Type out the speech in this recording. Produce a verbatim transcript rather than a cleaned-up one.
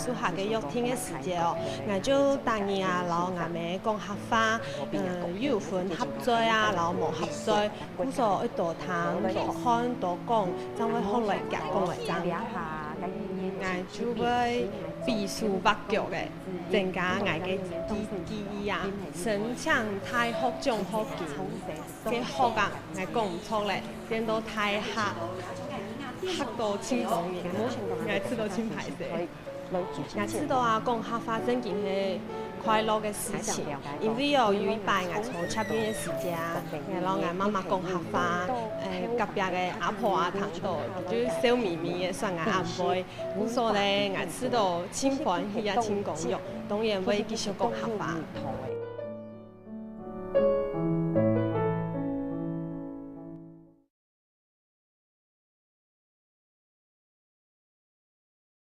做下个約定个時節哦，𠊎就逐日啊，摎吾姆講客話，呃，又有分合嘴啊，摎無合嘴，故所愛多聽、多看、多講，正會學來佢講个正。𠊎就會比手畫腳个，增加𠊎个記記憶啊，申請大學獎學金。 該學啊，𠊎講毋著咧，顛倒大學，嚇到盡多人，𠊎試著盡歹勢。𠊎試著啊，講客話正經係快樂个事情，因為哦，有一擺𠊎坐捷運个時節啊，𠊎摎𠊎媽媽講客話，欸，隔壁个阿婆啊聽著，佢就笑瞇瞇个算𠊎阿妹，故所咧，𠊎試著盡歡喜啊，盡光榮，當然會繼續講客話。